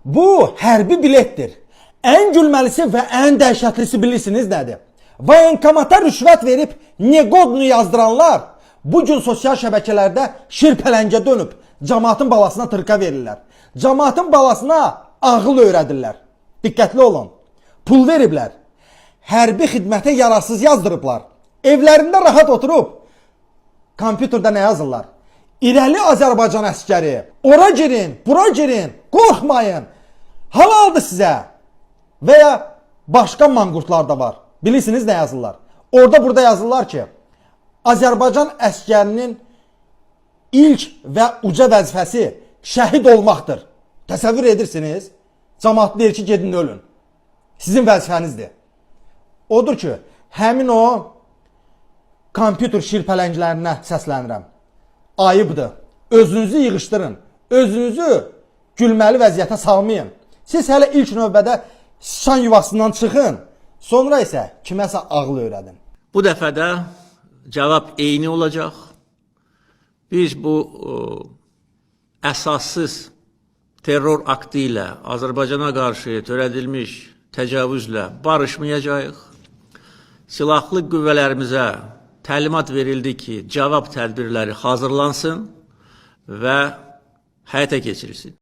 Bu hərbi biletdir. Ən gülməlisi və ən dəhşətlisi bilirsiniz nədir? Voyenkomata rüşvət verib negodnu yazdıranlar bu gün sosial şəbəkələrdə şirpələngə dönüb cəmaatın balasına tırka verirlər. Cəmaatın balasına ağıl öyrədirlər. Diqqətli olun. Pul veriblər. Hərbi xidmətə yararsız yazdırıblar. Evlərində rahat oturub kompüterdə nə yazırlar? İrəli Azərbaycan əskəri. Ora girin, bura girin, qorxmayın. Halaldır sizə. Və ya başqa manqurtlar da var. Bilirsiniz nə yazırlar? Orada burada yazırlar ki, Azərbaycan əskərinin ilk və uca vəzifəsi şəhid olmaqdır. Təsəvvür edirsiniz? Cəmaat deyir ki, gedin ölün. Sizin vəzifənizdir. Odur ki, həmin o kompüter şirpələnglərinə səslənirəm. Ayıbdır. Özünüzü yığışdırın. Özünüzü gülməli vəziyyətə salmayın. Siz hələ ilk növbədə sıçan yuvasından çıxın, sonra isə kiməsə ağıl öyrədin. Bu dəfə də cavab eyni olacaq. Biz bu əsassız terror aktı ilə Azərbaycana qarşı törədilmiş təcavüzlə barışmayacağıq. Silahlı qüvvələrimizə təlimat verildi ki, cavab tədbirləri hazırlansın və həyata keçirilsin.